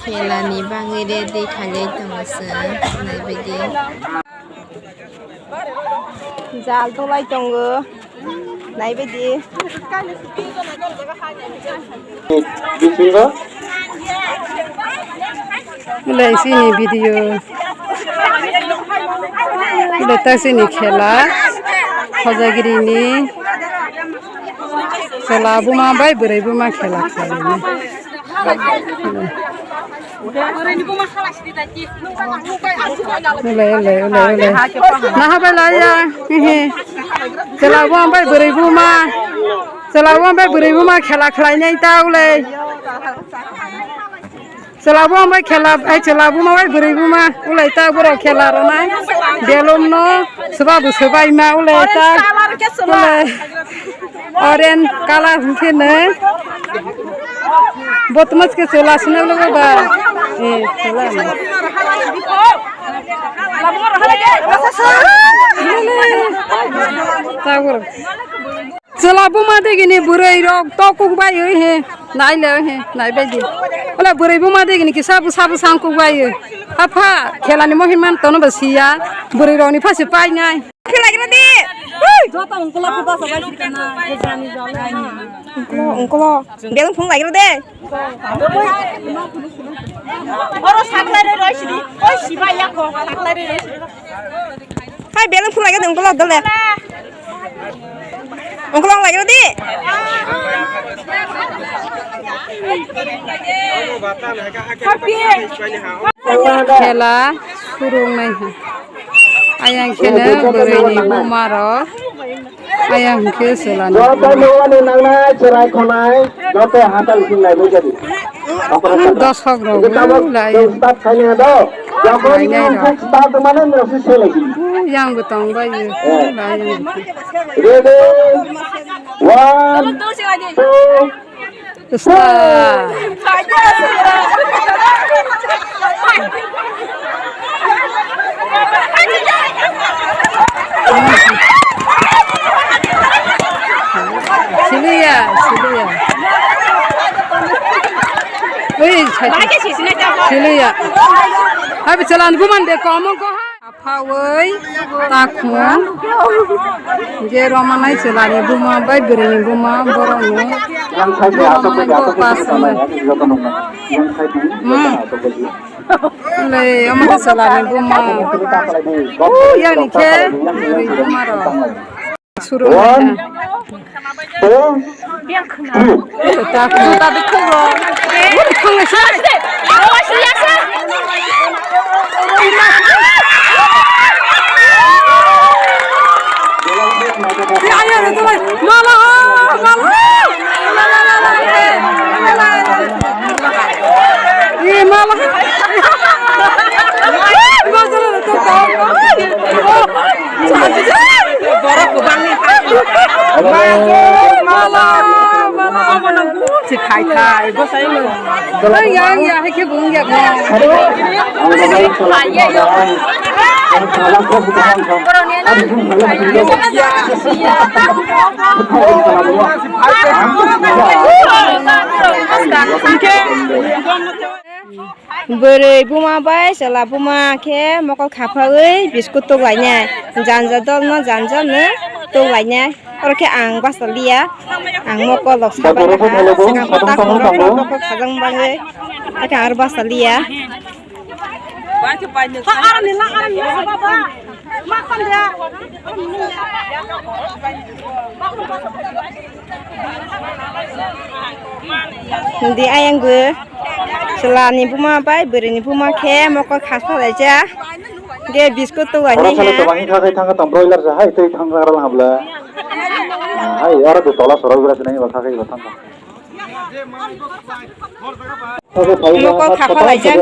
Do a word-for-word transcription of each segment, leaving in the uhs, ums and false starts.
Khelani bagwi ready khailai tongo chwng, naibaidi. Jal tolai tongo, naibaidi. Bisingo? Belai sini video. Belai ta sini khela. Hojagiri ni. Chwla buma bai bwrwi buma khela khlainai. Ulai, ulai, ulai, ulai. Naha bai laya. Hihi. Chwla buma bai bwrwi buma. Chwla buma bai bwrwi buma khela khlainai ta ulai. Chwla buma bai khela, ai chwla buma bai bwrwi buma. Ulai ta borok khela rwnai. Belum no. Swba bo swbai ma ulai ta. Ulai. Orange colour hwnkhe nai. Botmas ke chwla swnam logo ba. Eh, chwla. Tabur. Chwla buma de gini bwrwi rok to kuk bai oi he. Nai le he, nai bai di. Ola bwrwi buma de gini kisa bwsa bwsa kuk bai oi. Apha, khelani mohin man tono ba siya. Bwrwi rok ni phasi pai nai. Philai gra de. Hui! Joto ungkula phu basa bai sirkana. Ungkula, ungkula. Beleng phung lai gra de. Oro saklai roi roi sidi. Oi sibai ya ko, saklai roi roi sidi. Hai beleng phung lai gra de ungkula dole. Ungkula lai gra de. Khela surung nai ha. Ayang kheno bwrwi ni buma rok. Ayang khe chwla ni. Joto nugani nangnai chwrai khonai joto hatal sinai bujadi. Dosok rok lai. Start khaini do. Jokhon nai nai rok. Start mane nasi selai. Yang bo tong bai. Ready? One, two, Usta. Siliya, siliya. Ui, siliya. Abi chalan guman de komo ko ha. Aphawi takhum je romanai chwlani buma bai bwrwini buma borokno romanai bo pasmai. Hmm. Lai omo khe chwlani buma. Oh, yani khe bwrwi buma rok. Suru. One, two, three. Borok kwbangni hai. Mala, mala, mala, mala. Si khai khai, bwsai no. Yang, yang, hai khe bung ya. Bwrwi buma bai chwla buma khe mokol khaphaiwi biskut tuklainai. Janja dolno janja no tuklainai. Oro khe ang basa liya. Ang mokol rok sabaina ha. Swkang patta khum rok mokol khajang bagwi. Ake aro basa liya. Hindi ayang bw chwla ni buma bai bwrwi ni buma khe mokol khasa laijak. Ge biskut tuklainai ha. Tei thang thang broiler sa hai tei thang thang ral habla. Hai aro tola sorok bwra sinai ba kha khai ba thang thang. Mokol khapha laijak ha.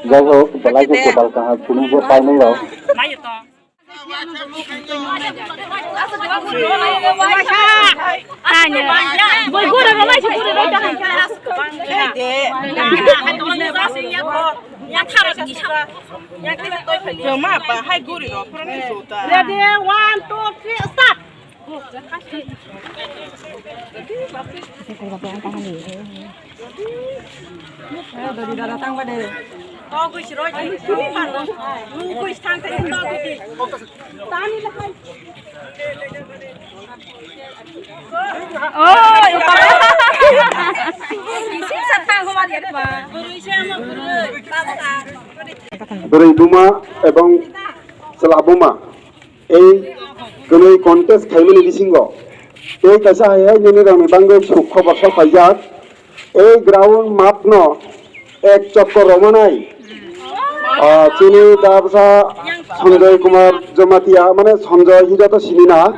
Jaihok, belai khe kwtal kaham chini je painai rok. Ready, one, two, three, start. Bwrwi buma ebong chwla buma ei kwnwi contest khaimani bisingo tei kaisa hai hai nini rokni bagwi suk khobor sok paijak. Ei ground math no ek chokko romanai, ah, chini dabsa Sanjoy Kumar Jamatia, mane Sanjoy hijato sinina,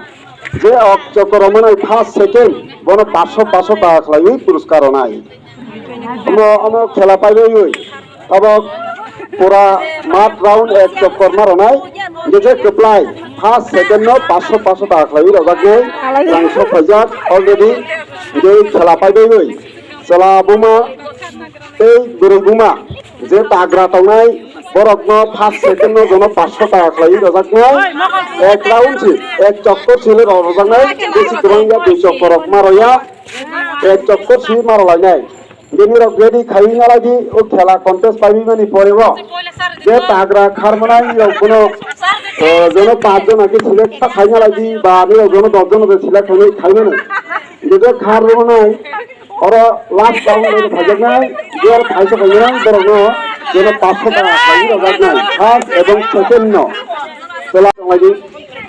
je ok chokko romanai first, second, bono paso paso ta khlaiwi puruskar ronai. Omo, omo khela paibai oi. Abo pura math round ek chokor ma ronai. Hingke je kwplai first, second no paso paso ta khlaiwi rojaknai. Rang sok paijak already. Hingke khela paibai oi. Chwla buma tei bwrwi buma je tagra tongnai, borokno first, second no jono paso ta khlaiwi rojaknai. Ek round si, ek chokor si le rojaknai. Besi kwbang ya, dui chokor rok ma roya. Ek chokor si ma rolainai. Bini rok ready khai wngya lai di, o khela contest pai wngmani pore bo. Je tagra kharmanai rok bono, eh, jono panch jon ake select khai wngya lai di, ba ani rok jono dos jon ake select khai khai mano. Je je khar rwnai, oro last round rok phaijaknai, je oro phaisa phaijaknai, borok no jono paanch sho taka khai rwjaknai, first ebong second no. Chwla tonglai di,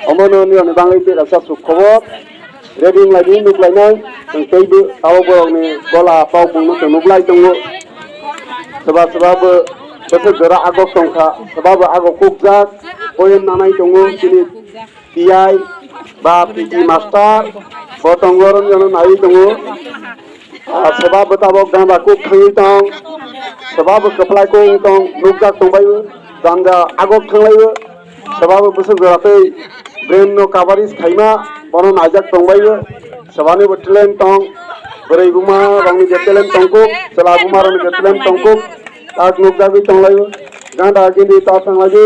omo no nini bagwi tei kaisa suk khobor. Ready wnglaidi, nuklainai, chwng teibo abo borokni gola paubungno chwng nuklai tongo. Swba swba bo bwswk jora agok tongkha, swba bo agok kukjak, boyem nanai tongo, chini P I ba P T master bo tongo, oro naiwi tongo. Ah, swba bo tabok ganda kuk thangwi tong, swba bo kwplai kuk wng tong, nukjak tongbaio, janja agok thanglaio. Swbabo bwswk jora tei brain no coverage khaima, bono naijak tongbaio. Swbani bo talent tong, bwrwi buma rokni je talent tongkuk, chwla buma rokni je talent tongkuk, tak nukjagwi tonglaio. Ganda gindi ta thangladi,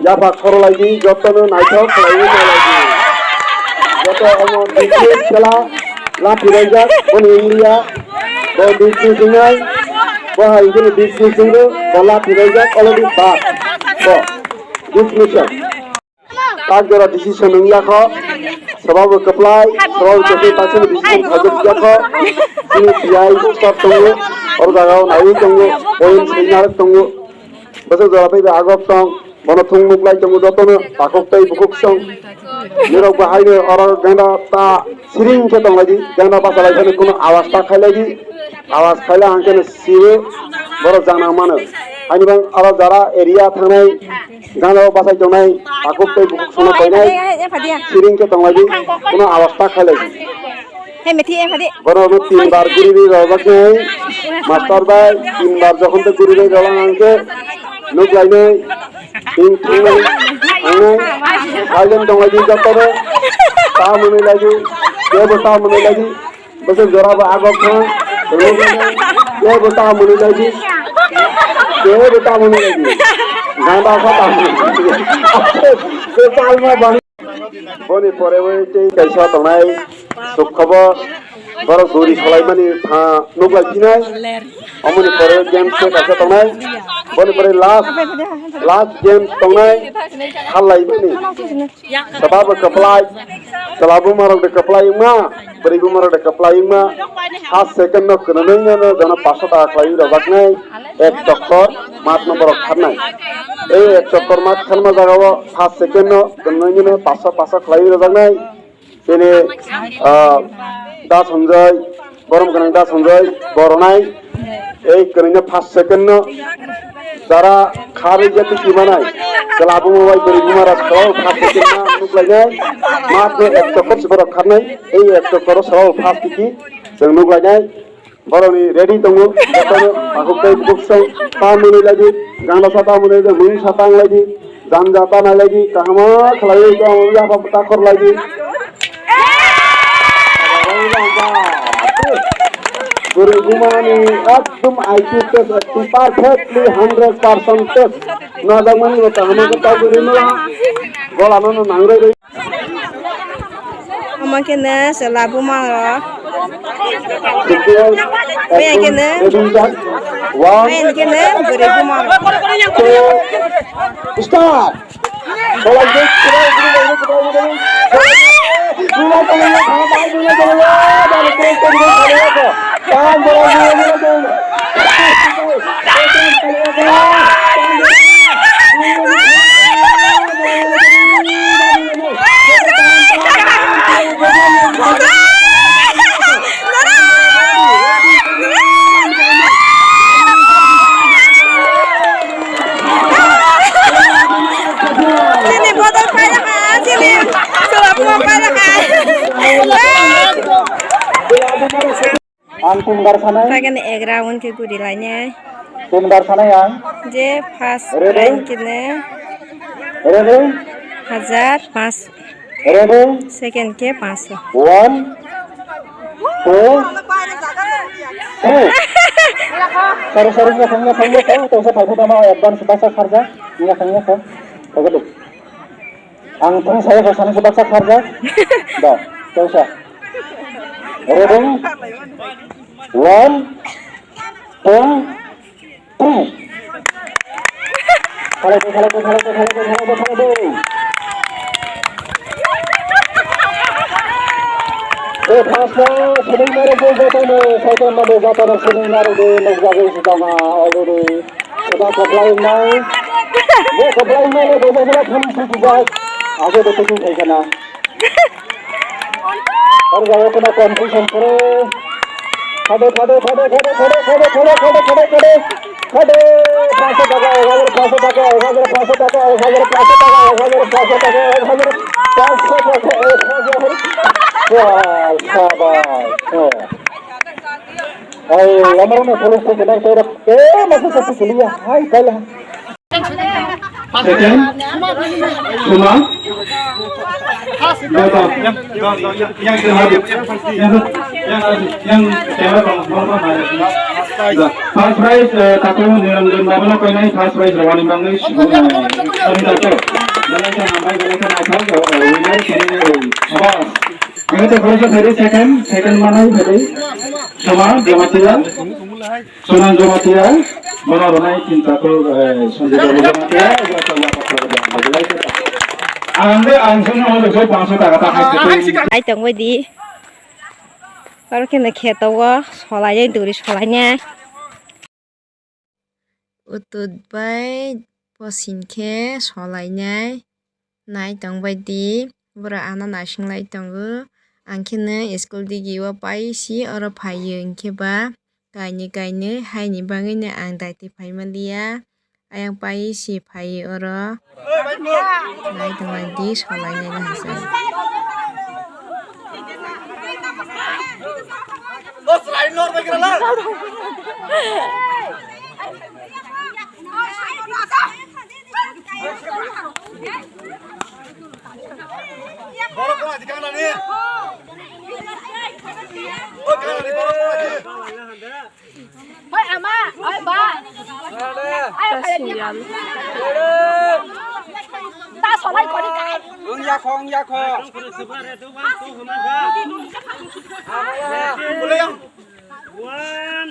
yapha khorolaidi, jotono naithok khlaiwi tonglaidi. Joto omo district khela lathi raijak, boni India, bo district wngnai, bo hai bini district wngo, bo lathi raijak, already bad. Bo. Dismissal. Tak jora decision wng ya kho. Swbabo kwplai, swbabo kwplai, tak sini decision khaijak ya kho. Chini P I sir tongo, oro jaga o naiwi tongo, point swi narwk tongo. Bwswk jora tei agok tong, bono thung nuk lai tongo jotono, takhuk tei bukhuk song. Nirok bo haino oro ganda ta siring khe tong lai di, ganda basa lai phano kuno awas ta khai lai di, awas khai lai hang kheno sibo borok jana mano. Haini bang oro jara area thangnai gana o bachai tongnai, takhuk tei bukhuk sono koinai, siring khe tonglaidi, kuno awas ta khailai. Borokno tin bar guri ri rojak nai, master bai tin bar jokhon tei guri ri rojak nang khe nuklainai, tin thangnai, thangnai, silent tonglaidi jotono, ta mwnwi laidi, kebo ta mwnwi laidi. Bwswk jora bo agok kha. Kebo ta mwnwi lai di. Kebo ta mwnwi lai di. Ganda kha ta mwnwi lai di. Bwswk chalma bang. Boni pore bai tei kaisa tongnai suk khobor. Borok duri khwlaimani pha nuk lai phinai. Omoni pore games se kaisa tongnai. Boni pore last, last games tongnai. Khal lai mani. Swbabo kwplai, chwla bumarok de kwplai wngma, bwrwi bumarok de kwplai wngma, first second no kwnwi no jono paanch sho taka khlaiwi rojaknai, ek chokor math no borok kharnai. Ei ek chokor math kharma jagao first second no kwnwi no paanch sho paanch sho khlaiwi rojaknai. Chini, ah, Da Sanjay, Borom gwnang da Sanjay, boronai, ei kwnwi no first second no, jara kharwi je twi kimanai, chwla buma bai bwrwi buma rok solo first second no nuklainai, math no ek chokor se borok kharnai, ei ek chokor o solo first tiki chwng nuklainai, borokni ready tongo, jotono takhuk tei bukhuk song ta mwnwi lai di, ganda sa ta mwnwi lai di, mung sa ta wng lai di, janja ta nai lai di, kaham khlaiwi tong yapha ta khor lai di. Bwrwi bumani ekdom I Q test, ekdom perfectly hundred percent test. Najakmani bo kaham khe ta bwrwi no. Gola no nang rwi rwi. Mangkene sela buma ro. Maya kene. Maya kene bwrwi buma ro. Start. Chini bodol pailaka, chini chwla buma pailaka. Ang tunggar sanai. Pagan egra wngkhe guri lainai. Tunggar sanai ang. Je first Ready? Rank kene Ready? Hajar pas. Ready? Second ke pas. One, two, three. Sorry, sorry, nyakhang, nyakhang, nyakhang. Tongsa phaiphai tama advance baksa kharjak. Nyakhang, nyakhang. Oke deh. Ang tong saya kosana sebab sak harga. Dah, tong sa. Ready? One, two, three. Khalai, khalai, khalai, khalai, khalai. Eh, first, eh, sini mari, sini mari, sini mari, sini mari, sini mari, sini mari, already. Eba koplai nai. Bo koplai nai le bobo bola thani sujijak. Ago de tuju khai kana. Ar jago kana competition kore. Khade, khade, khade. Khade, paanch so taka, ek hajar paanch so taka, ek hajar paanch so taka, ek hajar paanch so taka, ek hajar paanch so taka, ek hajar paanch so taka, ek hajar paanch so taka, ek hajar. Wah, sabai. Oh. Hai, lamar na police station na, eh, masuk satu kuliah. Hai, kalah. Second, Suma. Yang, yang, yang, yang, yang, yang, yang, first prize, eh, Tatung Niranjan Babu no koinai first prize rawani bangwi sibung, eh, kami tato. Belai khe hambai, belai khe naithok, eh, winner kini, eh, abas. Ini tuh first, second, second mana tadi? Suma, Jamatia. Sonam Jamatia, bono rwnai chinta kho, eh, Sanjay Babu Jamatia, ang de ang sung no so panso taka ta hai. Ai tong bai di. Aro khe no kheto o solai duri solai nai. Utut bai posin khe solai nai. Nai tong bai di, borok ano naising lai tongo. Ang khe no school digi o pai si oro phai o, hwnkhe ba kainwi kainwi haini bagwi no ang daiti phai manliya. Ayang pai si phai o oro. Nai tong bai di, solai nai no hai se. Borok kona di kangnani. O kangnani borok kona di. Hoi ama, hoi ba. Ai, ai, ai. Ta solai kori kai. Wng ya kho, wng ya kho. One.